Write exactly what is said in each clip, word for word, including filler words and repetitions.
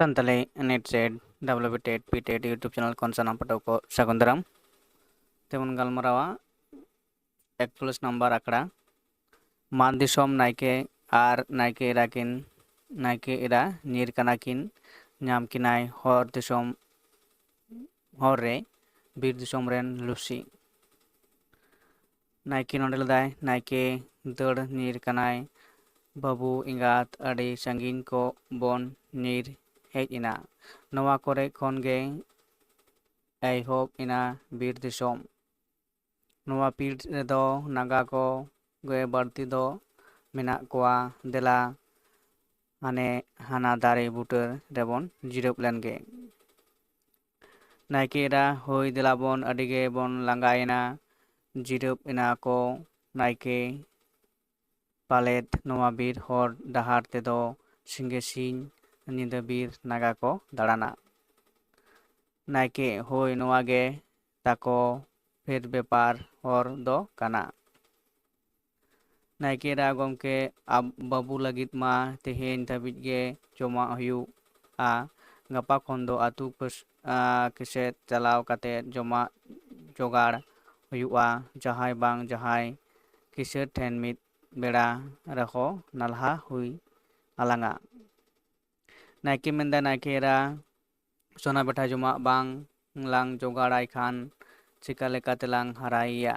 Santali NET SET, WB TET, PTET YouTube channel ᱠᱷᱚᱱ ᱥᱟᱱᱟᱢ ᱯᱟᱹᱴᱷᱩᱣᱟᱹ ᱠᱚ ᱥᱟᱹᱜᱩᱱ ᱫᱟᱨᱟᱢ᱾ ᱛᱮᱵᱚᱱ ᱜᱟᱞᱢᱟᱨᱟᱣᱟ ᱮᱠᱪᱚᱞᱞᱤᱥ ᱱᱟᱢᱵᱟᱨ ᱟᱠᱷᱲᱟ᱾ ᱢᱟᱱ ᱫᱤᱥᱚᱢ ᱱᱟᱭᱠᱮ ᱟᱨ ᱱᱟᱭᱠᱮ ᱮᱨᱟ ᱠᱤᱱ, ᱱᱟᱭᱠᱮ ᱮᱨᱟ ᱧᱤᱨ ᱠᱟᱱᱟ ᱠᱤᱱ, ᱧᱟᱢ ᱠᱤᱱᱟᱭ ᱦᱚᱨ ᱫᱤᱥᱚᱢ, ᱦᱚᱨ ᱨᱮ ᱵᱤᱨ ᱫᱤᱥᱚᱢ ᱨᱮᱱ ᱞᱩᱥᱤ᱾ ᱱᱟᱭᱠᱮ ᱱᱚᱰᱮ ᱞᱮᱫᱟᱭ, ᱱᱟᱭᱠᱮ ᱫᱟᱹᱲ ᱧᱤᱨ ᱠᱟᱱᱟᱭ, ᱵᱟᱹᱵᱩ ᱮᱸᱜᱟᱛ ᱟᱹᱰᱤ ᱥᱟᱺᱜᱤᱧ ᱠᱚ ᱵᱚᱱ ᱧᱤᱨ ᱦᱮᱡ ᱮᱱᱟ᱾ ᱱᱚᱣᱟ ᱠᱚᱨᱮ ᱠᱷᱚᱱ ᱜᱮ ᱮᱦᱚᱵ ᱮᱱᱟ ᱵᱤᱨ ᱫᱤᱥᱚᱢ᱾ ᱱᱚᱣᱟ ᱵᱤᱨ ᱨᱮᱫᱚ ᱱᱟᱜᱟ ᱠᱚ ᱜᱮ ᱵᱟᱹᱲᱛᱤ ᱫᱚ ᱢᱮᱱᱟᱜ ᱠᱚᱣᱟ᱾ ᱫᱮᱞᱟ ᱦᱟᱱᱮ ᱦᱟᱱᱟ ᱫᱟᱨᱮ ᱵᱩᱴᱟᱹ ᱨᱮᱵᱚᱱ ᱡᱤᱨᱟᱹᱵ ᱞᱮᱱ ᱜᱮ᱾ ᱱᱟᱭᱠᱮ ᱮᱨᱟ, ᱦᱳᱭ ᱫᱮᱞᱟ ᱵᱚᱱ, ᱟᱹᱰᱤ ᱜᱮ ᱵᱚᱱ ᱞᱟᱸᱜᱟᱭᱮᱱᱟ᱾ ᱡᱤᱨᱟᱹᱵ ᱮᱱᱟ ᱠᱚ ᱱᱟᱭᱠᱮ᱾ ᱯᱟᱞᱮᱫ ᱱᱚᱣᱟ ᱵᱤᱨ ᱦᱚᱨ ᱰᱟᱦᱟᱨ ᱛᱮᱫᱚ ᱥᱤᱧ ᱜᱮ ᱥᱤᱧ ᱧᱤᱫᱟᱹ ᱵᱤᱨ ᱱᱟᱜᱟ ᱠᱚ ᱫᱟᱬᱟᱱᱟ᱾ ᱱᱟᱭᱠᱮ, ᱦᱳᱭ ᱱᱚᱣᱟ ᱜᱮ ᱛᱟᱠᱚ ᱯᱷᱮᱨ ᱵᱮᱯᱟᱨ ᱦᱚᱨ ᱫᱚ ᱠᱟᱱᱟ᱾ ᱱᱟᱭᱠᱮ ᱮᱨᱟ, ᱜᱚᱢᱠᱮ, ᱟᱵ-, ᱵᱟᱹᱵᱩ ᱞᱟᱹᱜᱤᱫ ᱢᱟ ᱛᱮᱦᱮᱧ ᱫᱷᱟᱹᱵᱤᱡ ᱜᱮ ᱡᱚᱢᱟᱜ ᱦᱩᱭᱩᱜᱼᱟ᱾ ᱜᱟᱯᱟ ᱠᱷᱚᱱ ᱫᱚ ᱟᱹᱛᱩ ᱠᱚᱥ-, ᱟ, ᱠᱮᱥᱮᱫ ᱪᱟᱞᱟᱣ ᱠᱟᱛᱮ ᱡᱚᱢᱟᱜ ᱡᱚᱜᱟᱲ ᱦᱩᱭᱩᱜᱼᱟ᱾ ᱡᱟᱦᱟᱸᱭ ᱵᱟᱝ ᱡᱟᱦᱟᱸᱭ ᱠᱤᱥᱟᱹᱬ ᱴᱷᱮᱱ ᱢᱤᱫ ᱵᱮᱲᱟ ᱨᱮᱦᱚᱸ ᱱᱟᱞᱦᱟ ᱦᱩᱭ ᱟᱞᱟᱝᱟ᱾ ᱱᱟᱭᱠᱮ ᱢᱮᱱᱫᱟ, ᱱᱟᱭᱠᱮ ᱮᱨᱟ, ᱥᱚᱱᱟ ᱵᱮᱴᱟ ᱡᱚᱢᱟᱜ ᱵᱟᱝ ᱞᱟᱝ ᱡᱚᱜᱟᱲᱟᱭ ᱠᱷᱟᱱ ᱪᱤᱠᱟ ᱞᱮᱠᱟ ᱛᱮᱞᱟᱝ ᱦᱟᱨᱟᱭᱮᱭᱟ?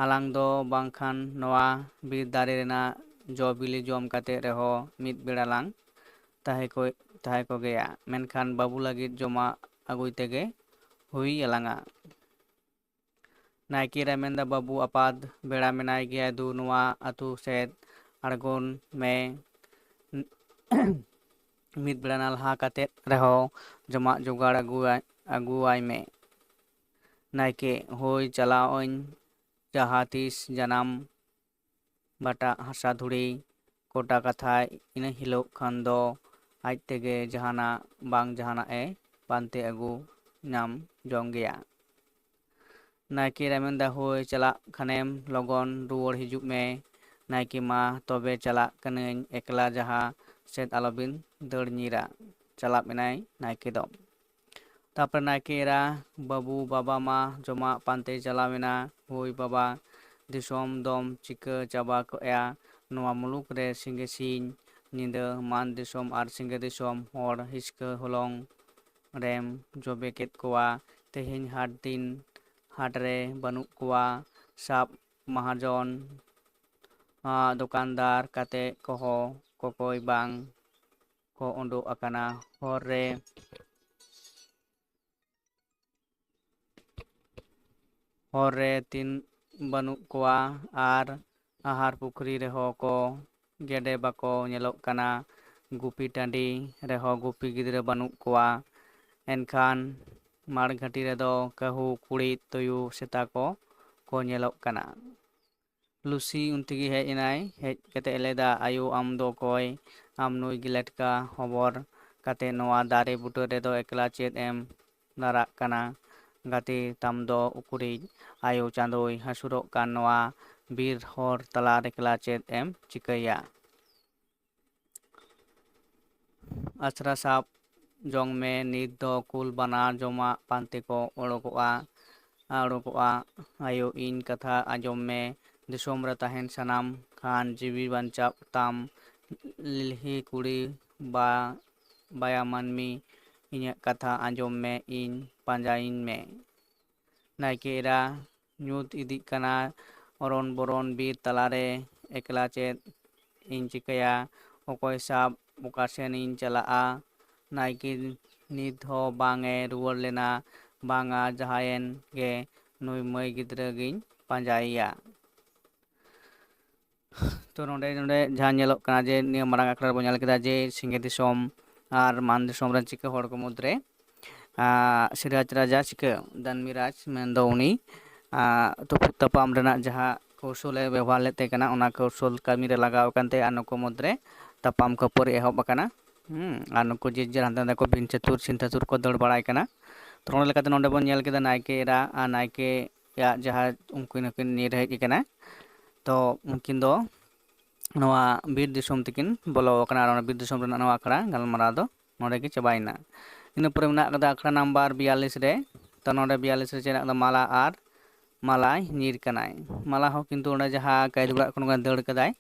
ᱟᱞᱟᱝ ᱫᱚ ᱵᱟᱝᱠᱷᱟᱱ ᱱᱚᱣᱟ ᱵᱤᱨ ᱫᱟᱨᱮ ᱨᱮᱱᱟᱜ ᱡᱚ ᱵᱤᱞᱤ ᱡᱚᱢ ᱠᱟᱛᱮ ᱨᱮᱦᱚᱸ ᱢᱤᱫ ᱵᱮᱲᱟ ᱞᱟᱝ ᱛᱟᱦᱮᱸ ᱠᱚ, ᱛᱟᱦᱮᱸ ᱠᱚᱜᱮᱭᱟ, ᱢᱮᱱᱠᱷᱟᱱ ᱵᱟᱹᱵᱩ ᱞᱟᱹᱜᱤᱫ ᱡᱚᱢᱟᱜ ᱟᱹᱜᱩᱭ ᱛᱮᱜᱮ ᱦᱩᱭ ᱟᱞᱟᱝᱟ᱾ ᱱᱟᱭᱠᱮ ᱮᱨᱟ ᱢᱮᱱᱫᱟ, ᱵᱟᱹᱵᱩ ᱟᱯᱟᱛ ᱵᱮᱲᱟ ᱢᱮᱱᱟᱭ ᱜᱮᱭᱟ, ᱫᱩ ᱱᱚᱣᱟ ᱟᱹᱛᱩ ᱥᱮᱫ ᱟᱬᱜᱚᱱ ᱢᱮ᱾ ᱢᱤᱫ ᱵᱮᱲᱟ ᱱᱟᱞᱦᱟ ᱠᱟᱛᱮ ᱨᱮᱦᱚᱸ ᱡᱚᱢᱟᱜ ᱡᱚᱜᱟᱲ ᱟᱹᱜᱩᱣᱟᱭ, ᱟᱹᱜᱩᱣᱟᱭ ᱢᱮ᱾ ᱱᱟᱭᱠᱮ, ᱦᱳᱭ ᱪᱟᱞᱟᱣ ᱟᱹᱧ, ᱡᱟᱦᱟᱸ ᱛᱤᱥ ᱡᱟᱱᱟᱢ ᱵᱟᱴᱟ ᱦᱟᱥᱟ ᱫᱷᱩᱲᱤ ᱠᱚᱴᱟ ᱠᱟᱛᱷᱟ, ᱤᱱᱟᱹ ᱦᱤᱞᱳᱜ ᱠᱷᱟᱱ ᱫᱚ ᱟᱡ ᱛᱮᱜᱮ ᱡᱟᱦᱟᱱᱟᱜ ᱵᱟᱝ ᱡᱟᱦᱟᱱᱟᱜ ᱮ ᱯᱟᱱᱛᱮ ᱟᱹᱜᱩ ᱧᱟᱢ ᱡᱚᱝ ᱜᱮᱭᱟ᱾ ᱱᱟᱭᱠᱮ ᱮᱨᱟ ᱢᱮᱱᱫᱟ, ᱦᱳᱭ ᱪᱟᱞᱟᱜ ᱠᱷᱟᱱᱮᱢ ᱞᱚᱜᱚᱱ ᱨᱩᱣᱟᱹᱲ ᱦᱤᱡᱩᱜ ᱢᱮ᱾ ᱱᱟᱭᱠᱮ, ᱢᱟ ᱛᱚᱵᱮ ᱪᱟᱞᱟᱜ ᱠᱟᱹᱱᱟᱹᱧ, ᱮᱠᱞᱟ ᱡᱟᱦᱟᱸ ᱥᱮᱫ ᱟᱞᱚᱵᱤᱱ ᱫᱟᱹᱲ ᱧᱤᱨᱟ᱾ ᱪᱟᱞᱟᱜ ᱮᱱᱟᱭ ᱱᱟᱭᱠᱮ ᱫᱚ᱾ ᱛᱟᱨᱯᱚᱨᱮ ᱱᱟᱭᱠᱮ ᱮᱨᱟ, ᱵᱟᱹᱵᱩ, ᱵᱟᱵᱟ ᱢᱟ ᱡᱚᱢᱟᱜ ᱯᱟᱱᱛᱮᱭ ᱪᱟᱞᱟᱣ ᱮᱱᱟ᱾ ᱦᱳᱭ ᱵᱟᱵᱟ, ᱫᱤᱥᱚᱢ ᱫᱚᱢ ᱪᱤᱠᱟᱹ ᱪᱟᱵᱟ ᱠᱮᱜᱼᱟ? ᱱᱚᱣᱟ ᱢᱩᱞᱩᱠ ᱨᱮ ᱥᱤᱧ ᱧᱤᱫᱟᱹ ᱢᱟᱱ ᱫᱤᱥᱚᱢ ᱟᱨ ᱥᱤᱧ ᱫᱤᱥᱚᱢ ᱦᱚᱲ ᱦᱤᱥᱠᱟᱹ ᱦᱚᱞᱚᱝ ᱨᱮᱢ ᱡᱚᱵᱮ ᱠᱮᱫ ᱠᱚᱣᱟ᱾ ᱛᱮᱦᱮᱧ ᱦᱟᱴ ᱫᱤᱱ, ᱦᱟᱴ ᱨᱮ ᱵᱟᱹᱱᱩᱜ ᱠᱚᱣᱟ᱾ ᱥᱟᱵ ᱢᱟᱦᱟᱡᱚᱱ, ᱟᱸ, ᱫᱚᱠᱟᱱᱫᱟᱨ ᱠᱟᱛᱮ ᱠᱚᱦᱚᱸ ᱠᱚᱠᱚᱭ ᱵᱟᱝ ᱠᱚ ᱩᱰᱩᱠ ᱟᱠᱟᱱᱟ᱾ ᱦᱚᱨ ᱨᱮ, ᱦᱚᱨ ᱨᱮ ᱛᱤᱱ ᱵᱟᱹᱱᱩᱜ ᱠᱚᱣᱟ ᱟᱨ ᱟᱦᱟᱨ ᱯᱩᱠᱷᱨᱤ ᱨᱮᱦᱚᱸ ᱠᱚ ᱜᱮᱰᱮ ᱵᱟᱠᱚ ᱧᱮᱞᱚᱜ ᱠᱟᱱᱟ᱾ ᱜᱩᱯᱤ ᱴᱟᱺᱰᱤ ᱨᱮᱦᱚᱸ ᱜᱩᱯᱤ ᱜᱤᱫᱽᱨᱟᱹ ᱵᱟᱹᱱᱩᱜ ᱠᱚᱣᱟ᱾ ᱮᱱᱠᱷᱟᱱ ᱢᱟᱲ ᱜᱷᱟᱹᱴᱤ ᱨᱮᱫᱚ ᱠᱟᱹᱦᱩ, ᱠᱩᱲᱤᱫ, ᱛᱩᱭᱩ, ᱥᱮᱛᱟ ᱠᱚ ᱠᱚ ᱧᱮᱞᱚᱜ ᱠᱟᱱᱟ᱾ ᱞᱩᱥᱤ ᱩᱱ ᱛᱮᱜᱮ ᱦᱮᱡ ᱮᱱᱟᱭ᱾ ᱦᱮᱡ ᱠᱟᱛᱮ ᱞᱟᱹᱭᱫᱟ, "ᱟᱭᱳ, ᱟᱢ ᱫᱚ ᱚᱠᱚᱭ? ᱟᱢ ᱱᱩᱭ ᱜᱮᱞᱮᱴᱠᱟ ᱦᱚᱵᱚᱨ ᱠᱟᱛᱮ ᱱᱚᱣᱟ ᱫᱟᱨᱮ ᱵᱩᱴᱟᱹ ᱨᱮᱫᱚ ᱮᱠᱞᱟ ᱪᱮᱫ ᱮᱢ ᱫᱟᱨᱟᱜ ᱠᱟᱱᱟ? ᱜᱟᱛᱮ ᱛᱟᱢ ᱫᱚ ᱩᱠᱩᱨᱤᱡ? ᱟᱭᱳ ᱪᱟᱸᱫᱳᱭ ᱦᱟᱹᱥᱩᱨᱚᱜ ᱠᱟᱱ ᱱᱚᱣᱟ ᱵᱤᱨ ᱦᱚᱨ ᱛᱟᱞᱟ ᱨᱮ ᱮᱠᱞᱟ ᱪᱮᱫ ᱮᱢ ᱪᱤᱠᱟᱹᱭᱟ? ᱟᱥᱨᱟ ᱥᱟᱵ ᱡᱚᱝ ᱢᱮ, ᱱᱤᱛ ᱫᱚ ᱠᱩᱞ ᱵᱟᱱᱟ ᱡᱚᱢᱟᱜ ᱯᱟᱱᱛᱮ ᱠᱚ ᱚᱰᱚᱠᱚᱜᱼᱟ, ᱚᱰᱚᱠᱚᱜᱼᱟ᱾ ᱟᱭᱳ, ᱤᱧ ᱠᱟᱛᱷᱟ ᱟᱸᱡᱚᱢ ᱢᱮ, ᱫᱤᱥᱚᱢ ᱨᱮ ᱛᱟᱦᱮᱱ ᱥᱟᱱᱟᱢ ᱠᱷᱟᱱ ᱡᱤᱣᱤ ᱵᱟᱧᱪᱟᱜ ᱛᱟᱢ᱾ ᱞᱤᱞᱦᱤ ᱠᱩᱲᱤ ᱵᱟ-, ᱵᱟᱭᱟ ᱢᱟᱹᱱᱢᱤ, ᱤᱧᱟᱹᱜ ᱠᱟᱛᱷᱟ ᱟᱸᱡᱚᱢ ᱢᱮ, ᱤᱧ ᱯᱟᱸᱡᱟᱭᱤᱧ ᱢᱮ᱾ ᱱᱟᱭᱠᱮ ᱮᱨᱟ, ᱧᱩᱛ ᱤᱫᱤᱜ ᱠᱟᱱᱟ, ᱚᱨᱚᱱ ᱵᱚᱨᱚᱱ ᱵᱤᱨ ᱛᱟᱞᱟᱨᱮ ᱮᱠᱞᱟ ᱪᱮᱫ ᱤᱧ ᱪᱤᱠᱟᱹᱭᱟ? ᱚᱠᱚᱭ ᱥᱟᱵ ᱚᱠᱟ ᱥᱮᱱ ᱤᱧ ᱪᱟᱞᱟᱜᱼᱟ? ᱱᱟᱭᱠᱮ ᱱᱤᱛ ᱦᱚᱸ ᱵᱟᱝ ᱮ ᱨᱩᱣᱟᱹᱲ ᱞᱮᱱᱟ᱾ ᱵᱟᱝᱟ, ᱡᱟᱦᱟᱸᱭᱮᱱ ᱜᱮ ᱱᱩᱭ ᱢᱟᱹᱭ ᱜᱤᱫᱽᱨᱟᱹ ᱜᱤᱧ ᱯᱟᱸᱡᱟᱭᱮᱭᱟ᱾ ᱛᱚ ᱱᱚᱰᱮ, ᱱᱚᱰᱮ ᱡᱟᱦᱟᱸ ᱧᱮᱞᱚᱜ ᱠᱟᱱᱟ ᱡᱮ ᱱᱤᱭᱟᱹ ᱢᱟᱲᱟᱝ ᱟᱠᱷᱲᱟ ᱨᱮᱵᱚᱱ ᱧᱮᱞ ᱠᱮᱫᱟ ᱡᱮ ᱥᱤᱧᱜᱮ ᱫᱤᱥᱚᱢ ᱟᱨ ᱢᱟᱱ ᱫᱤᱥᱚᱢ ᱨᱮᱱ ᱪᱤᱠᱟᱹ ᱦᱚᱲ ᱠᱚ ᱢᱩᱫᱽᱨᱮ, ᱟᱸ, ᱥᱤᱨᱟᱡᱽ ᱨᱟᱡᱟ ᱪᱤᱠᱟᱹ ᱫᱟᱱᱢᱤᱨᱟᱡᱽ ᱢᱮᱱᱫᱚ ᱩᱱᱤ, ᱟᱸ, ᱛᱩᱯᱩᱫ ᱛᱟᱯᱟᱢ ᱨᱮᱱᱟᱜ ᱡᱟᱦᱟᱸ ᱠᱚᱣᱥᱚᱞᱮ ᱵᱮᱵᱚᱦᱟᱨ ᱞᱮᱫ ᱛᱟᱦᱮᱸ ᱠᱟᱱᱟ, ᱚᱱᱟ ᱠᱚᱣᱥᱚᱞ ᱠᱟᱹᱢᱤ ᱨᱮ ᱞᱟᱜᱟᱣ ᱟᱠᱟᱱ ᱛᱮ ᱟᱨ ᱱᱩᱠᱩ ᱢᱩᱫᱽᱨᱮ ᱛᱟᱯᱟᱢ ᱠᱷᱟᱹᱯᱟᱹᱨᱤ ᱮᱦᱚᱵ ᱟᱠᱟᱱᱟ᱾ ᱦᱩᱸ, ᱟᱨ ᱱᱩᱠᱩ ᱡᱮ ᱡᱟᱦᱟᱸ ᱫᱚᱠᱚ ᱵᱤᱱ ᱪᱟᱹᱛᱩᱨ ᱪᱷᱤᱱ ᱪᱟᱹᱛᱩᱨ ᱠᱚ ᱫᱟᱹᱲ ᱵᱟᱲᱟᱭ ᱠᱟᱱᱟ᱾ ᱛᱚ ᱱᱚᱰᱮ ᱞᱮᱠᱟᱛᱮ ᱱᱚᱰᱮ ᱵᱚᱱ ᱧᱮᱞ ᱠᱮᱫᱟ ᱱᱟᱭᱠᱮ ᱮᱨᱟ ᱟᱨ ᱱᱟᱭᱠᱮᱭᱟᱜ ᱡᱟᱦᱟᱸ ᱩᱱᱠᱤᱱ ᱦᱚᱸᱠᱤᱱ ᱧᱤᱨ ᱦᱮᱡ ᱟᱠᱟᱱᱟ᱾ ᱛᱚ ᱩᱱᱠᱤᱱ ᱫᱚ ᱱᱚᱣᱟ ᱵᱤᱨ ᱫᱤᱥᱚᱢ ᱛᱮᱠᱤᱱ ᱵᱚᱞᱚ ᱟᱠᱟᱱᱟ ᱟᱨ ᱚᱱᱟ ᱵᱤᱨ ᱫᱤᱥᱚᱢ ᱨᱮᱱᱟᱜ ᱱᱚᱣᱟ ᱟᱠᱷᱲᱟ ᱜᱟᱞᱢᱟᱨᱟᱣ ᱫᱚ ᱱᱚᱰᱮ ᱜᱮ ᱪᱟᱵᱟᱭᱮᱱᱟ᱾ ᱤᱱᱟᱹ ᱯᱚᱨᱮ ᱢᱮᱱᱟᱜ ᱠᱟᱫᱟ ᱟᱠᱷᱲᱟ ᱱᱟᱢᱵᱟᱨ ᱵᱤᱭᱟᱞᱞᱤᱥ ᱨᱮ᱾ ᱛᱚ ᱱᱚᱰᱮ ᱵᱤᱭᱟᱞᱞᱤᱥ ᱨᱮ ᱪᱮᱫ ᱢᱮᱱᱟᱜ ᱠᱟᱫᱟ? ᱢᱟᱞᱟ ᱟᱨ ᱢᱟᱞᱟᱭ ᱧᱤᱨ ᱠᱟᱱᱟᱭ᱾ ᱢᱟᱞᱟ ᱦᱚᱸ ᱠᱤᱱᱛᱩ ᱚᱸᱰᱮ ᱡᱟᱦᱟᱸ ᱠᱟᱭᱫᱷᱤ ᱚᱲᱟᱜ ᱠᱷᱚᱱ ᱜᱮ ᱫᱟᱹᱲ ᱠᱟᱫᱟᱭ,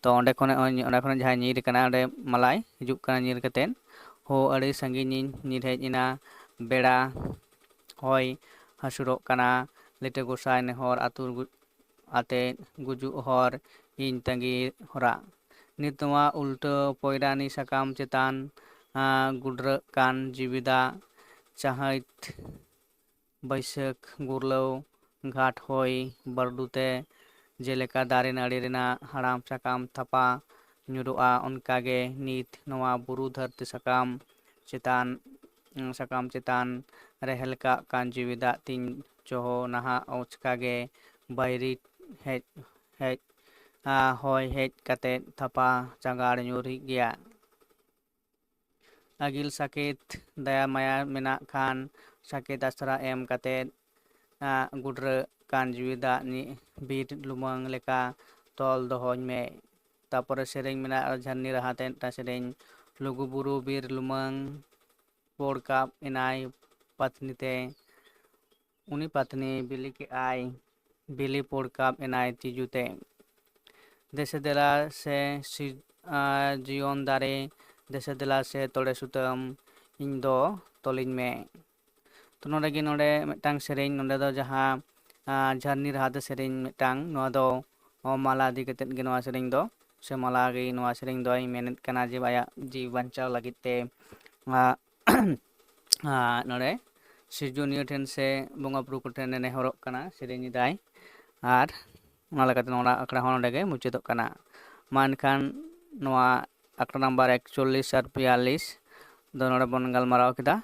ᱛᱚ ᱚᱸᱰᱮ ᱠᱷᱚᱱ ᱚᱸᱰᱮ ᱠᱷᱚᱱ ᱡᱟᱦᱟᱸᱭ ᱧᱤᱨ ᱠᱟᱱᱟ, ᱚᱸᱰᱮ ᱢᱟᱞᱟᱭ ᱦᱤᱡᱩᱜ ᱠᱟᱱᱟ ᱧᱤᱨ ᱠᱟᱛᱮᱫ᱾ ᱦᱳ, ᱟᱹᱰᱤ ᱥᱟᱺᱜᱤᱧᱤᱧ ᱧᱤᱨ ᱦᱮᱡ ᱮᱱᱟ, ᱵᱮᱲᱟ ᱦᱚᱭ ᱦᱟᱹᱥᱩᱨᱚᱜ ᱠᱟᱱᱟ, ᱞᱤᱴᱟᱹ ᱜᱚᱸᱥᱟᱭ ᱱᱮᱦᱚᱨ ᱟᱹᱛᱩ ᱟᱛᱮ ᱜᱩᱡᱩᱜ ᱦᱚᱨ ᱤᱧ ᱛᱟᱺᱜᱤ ᱦᱚᱨᱟ᱾ ᱱᱤᱛ ᱱᱚᱣᱟ ᱩᱞᱴᱟᱹ ᱯᱚᱭᱨᱟᱱᱤ ᱥᱟᱠᱟᱢ ᱪᱮᱛᱟᱱ ᱜᱩᱰᱨᱟᱹᱜ ᱠᱟᱱ ᱡᱤᱣᱤ ᱫᱟᱜ ᱪᱟᱦᱟᱹᱭᱛ ᱵᱟᱹᱭᱥᱟᱹᱠᱷ ᱜᱩᱨᱞᱟᱹᱣ ᱜᱷᱟᱴ ᱦᱚᱭ ᱵᱟᱹᱨᱰᱩ ᱛᱮ ᱡᱮᱞᱮᱠᱟ ᱫᱟᱨᱮ ᱱᱟᱹᱲᱤ ᱨᱮᱱᱟᱜ ᱦᱟᱲᱟᱢ ᱥᱟᱠᱟᱢ ᱛᱷᱟᱯᱟ ᱧᱩᱨᱩᱜᱼᱟ, ᱚᱱᱠᱟᱜᱮ ᱱᱤᱛ ᱱᱚᱣᱟ ᱵᱩᱨᱩ ᱫᱷᱟᱹᱨᱛᱤ ᱥᱟᱠᱟᱢ ᱪᱮᱛᱟᱱ ᱥᱟᱠᱟᱢ ᱪᱮᱛᱟᱱ ᱨᱮ ᱦᱮᱞᱠᱟᱜ ᱠᱟᱱ ᱡᱤᱣᱤ ᱫᱟᱜ ᱛᱤᱧ ᱪᱚᱦᱚ ᱱᱟᱦᱟᱜ ᱚᱪᱠᱟ ᱜᱮ ᱵᱟᱭᱨᱤ ᱦᱮᱡ ᱦᱮᱡ ᱦᱚᱭ ᱦᱮᱡ ᱠᱟᱛᱮ ᱛᱷᱟᱯᱟ ᱪᱟᱸᱜᱟᱲ ᱧᱩᱨᱤᱜ ᱜᱮᱭᱟ᱾ ᱟᱹᱜᱤᱞ ᱥᱟᱠᱮᱛ ᱫᱟᱭᱟ ᱢᱟᱭᱟ ᱢᱮᱱᱟᱜ ᱠᱷᱟᱱ ᱥᱟᱠᱮᱛ ᱟᱥᱨᱟ ᱮᱢ ᱠᱟᱛᱮ ᱜᱩᱰᱨᱟᱹᱜ ᱠᱟᱱ ᱡᱤᱣᱤ ᱫᱟᱜ ᱵᱤᱨ ᱞᱩᱢᱟᱹᱝ ᱞᱮᱠᱟ ᱛᱚᱞ ᱫᱚᱦᱚᱧ ᱢᱮ᱾ ᱛᱟᱯᱚᱨᱮ ᱥᱮᱨᱮᱧ ᱢᱮᱱᱟᱜᱼᱟ ᱡᱷᱟᱨᱱᱤ ᱨᱟᱦᱟ ᱛᱮ ᱢᱤᱫᱴᱟᱝ ᱥᱮᱨᱮᱧ, ᱞᱩᱜᱩᱵᱩᱨᱩ ᱵᱤᱨ ᱞᱩᱢᱟᱹᱝ ᱯᱚᱲ ᱠᱟᱯ ᱮᱱᱟᱭ ᱯᱟᱹᱛᱱᱤ ᱛᱮ, ᱩᱱᱤ ᱯᱟᱹᱛᱱᱤ ᱵᱤᱞᱤ ᱠᱮᱜᱼᱟᱭ, ᱵᱤᱞᱤ ᱯᱚᱲ ᱠᱟᱯ ᱮᱱᱟᱭ ᱛᱤᱡᱩ ᱛᱮ᱾ ᱫᱮᱥᱮ ᱫᱮᱞᱟ ᱥᱮ ᱥᱤ-, ᱟᱨ ᱡᱤᱭᱚᱱ ᱫᱟᱨᱮ, ᱫᱮᱥᱮ ᱫᱮᱞᱟ ᱥᱮ ᱛᱚᱲᱮ ᱥᱩᱛᱟᱹᱢ, ᱤᱧ ᱫᱚ ᱛᱚᱞᱤᱧ ᱢᱮ᱾ ᱛᱚ ᱱᱚᱰᱮ ᱜᱮ ᱱᱚᱰᱮ ᱢᱤᱫᱴᱟᱝ ᱥᱮᱨᱮᱧ, ᱱᱚᱰᱮ ᱫᱚ ᱡᱟᱦᱟᱸ, ᱟᱨ ᱡᱷᱟᱨᱱᱤ ᱨᱟᱦᱟ ᱛᱮ ᱥᱮᱨᱮᱧ ᱢᱤᱫᱴᱟᱝ, ᱱᱚᱣᱟ ᱫᱚ ᱢᱟᱞᱟ ᱤᱫᱤ ᱠᱟᱛᱮᱫ ᱜᱮ ᱱᱚᱣᱟ ᱥᱮᱨᱮᱧ ᱫᱚ, ᱥᱮ ᱢᱟᱞᱟ ᱜᱮ ᱱᱚᱣᱟ ᱥᱮᱨᱮᱧ ᱫᱚᱭ ᱢᱮᱱᱮᱫ ᱠᱟᱱᱟ ᱡᱮ ᱟᱭᱟᱜ ᱡᱤᱣᱤ ᱵᱟᱧᱪᱟᱣ ᱞᱟᱹᱜᱤᱫ ᱛᱮ, ᱟᱨ ᱱᱚᱰᱮ ᱥᱤᱨᱡᱚᱱᱤᱭᱟᱹ ᱴᱷᱮᱱ ᱥᱮ ᱵᱚᱸᱜᱟ ᱵᱩᱨᱩ ᱠᱚᱴᱷᱮᱱ ᱱᱮᱦᱚᱨᱚᱜ ᱠᱟᱱᱟ, ᱥᱮᱨᱮᱧ ᱮᱫᱟᱭ᱾ ᱟᱨ ᱚᱱᱟ ᱞᱮᱠᱟᱛᱮ ᱱᱚᱣᱟ ᱟᱠᱷᱲᱟ ᱦᱚᱸ ᱱᱚᱰᱮ ᱜᱮ ᱢᱩᱪᱟᱹᱫᱚᱜ ᱠᱟᱱᱟ᱾ ᱢᱟ ᱮᱱᱠᱷᱟᱱ ᱱᱚᱣᱟ ᱟᱠᱷᱲᱟ ᱱᱟᱢᱵᱟᱨ ᱮᱠᱪᱚᱞᱞᱤᱥ ᱟᱨ ᱵᱤᱭᱟᱞᱞᱤᱥ ᱫᱚ ᱱᱚᱰᱮ ᱵᱚᱱ ᱜᱟᱞᱢᱟᱨᱟᱣ ᱠᱮᱫᱟ᱾